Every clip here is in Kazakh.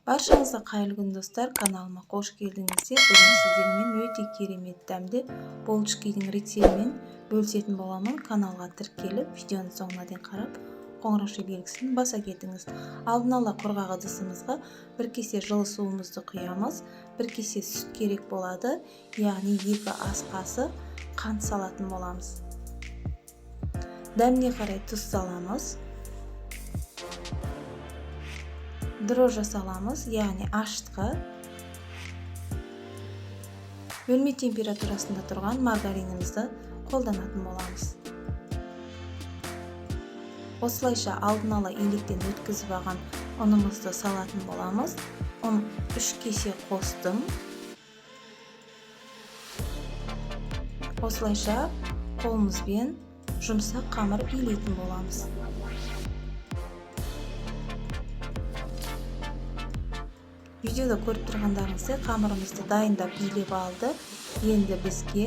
Баршаңызға қайырлы күн, достар! Каналыма қош келдіңіздер. Бүгін сіздермен өте керемет дәмді булочкидің рецептімен бөлісетін боламын. Каналға тіркеліп, видеоның соңына дейін қарап, қоңырауша белгісін баса кетіңіз. Алдын ала құрғақ ыдысымызға бір кесе жылы суымызды құямыз. Бір кесе сүт керек болады, яғни 2 ас қасық қант салатын боламыз. Дәміне қарай тұз саламыз. Дрожжа саламыз, яғни ашытқы. Бөлме температурасында тұрған маргаринімізді қолданатын боламыз. Осылайша алдын ала електен өткізіп алған ұнымызды салатын боламыз. Ұн 3 кесе қостым. Осылайша қолымызбен жұмсақ қамыр илейтін боламыз. Видеода көріп тұрғандарыңыздай қамырымызды дайындап илеп алды. Енді бізге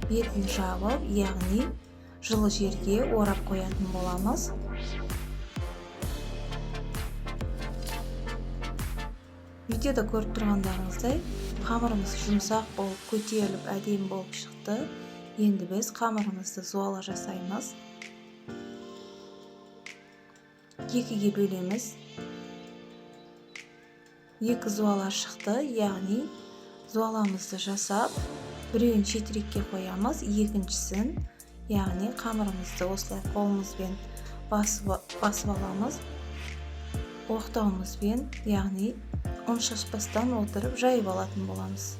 бетін жабып, яғни жылы жерге орап қоятын боламыз. Видеода көріп тұрғандарыңыздай қамырымыз жұмсақ болып көтеріліп әдемі болып шықты. Енді біз қамырымызды зуала жасаймыз. Екіге бөлеміз. 2 зуала шықты, яғни зуаламызды жасап, біреуін шетірекке қоямыз, екіншісін, яғни қамырымызды осылай қолымызбен басып аламыз. Оқтауымызбен, яғни ұн шашпастан отырып жайып алатын боламыз.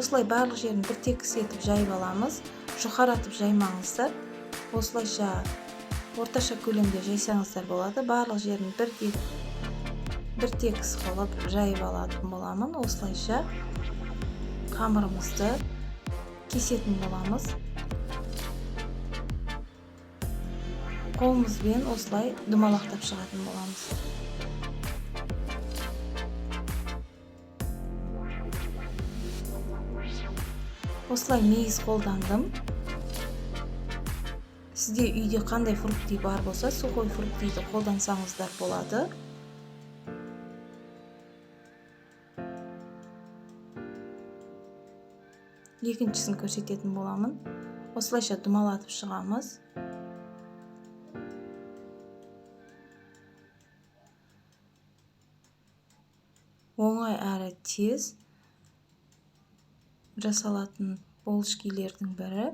Осылай барлық жерін бір текіс етіп жайып аламыз. Жұқаратып жаймаңыздар. Осылайша орташа көлемде жайсаңыздар болады. Барлық жерін бір текіс қылып жайып алатын боламын. Осылайша қамырымызды кесетін боламыз. Қолымызбен осылай домалақтап шығатын боламыз. Осылай мейіз қолдандым. Сізде үйде қандай фрукты бар болса, сухой фруктиді қолдансаңыздар болады. Екіншісін көрсететін боламын. Осылайша домалатып шығамыз. Оңай әрі тез жасалатын булочкилердің бірі.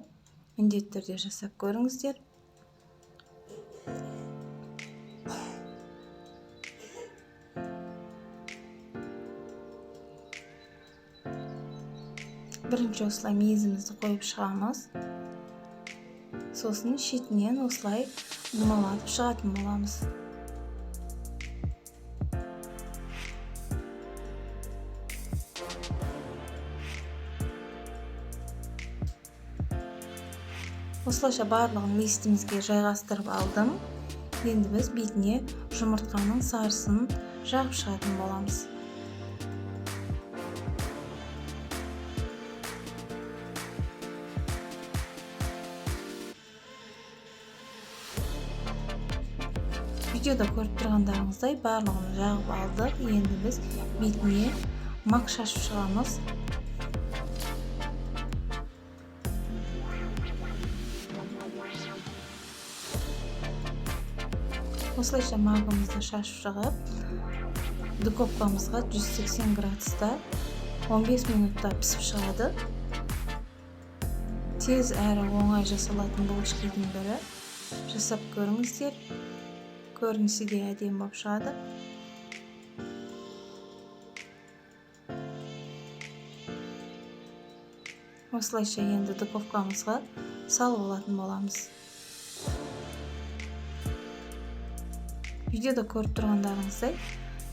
Міндетті түрде жасап көріңіздер. Бірінші осылай мейізімізді қойып шығамыз. Сосын шетінен осылай домалатып шығатын боламыз. Осылайша барлығын листімізге жайғастырып алдым. Енді біз бетіне жұмыртқаның сарысын жағып шығатын боламыз. Видеода көріп тұрғандарыңыздай барлығын жағып алдық. Енді біз бетіне мак шашып шығамыз. Осылайша магымызды шашып шығып, духовкамызға 180 градуста 15 минутта пісіп шығады. Тез әрі оңай жасалатын булочкидің бірі. Жасап көріңіздер. Көрінісі де әдемі болып шығады. Осылайша енді духовкамызға салып алатын боламыз. Видеода көріп тұрғандарыңыздай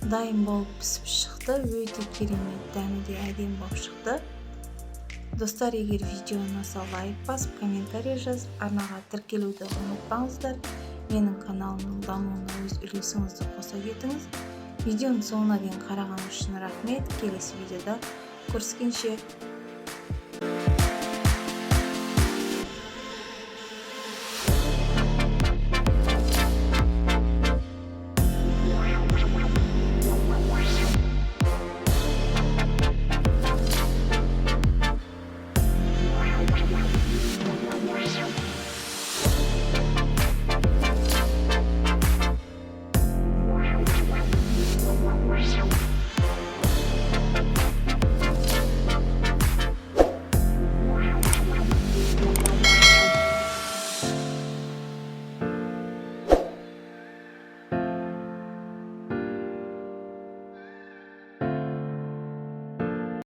дайын болып пісіп шықты. Өте керемет, дәмі де әдемі болып шықты. Достар, егер видео ұнаса лайк басып, комментарий жазып, арнаға тіркелуді ұмытпаңыздар. Менің каналымның дамуына өз үлесіңізді қоса кетіңіз. Видеоның соңына дейін қараған үшін рахмет. Келесі видеода көріскенше.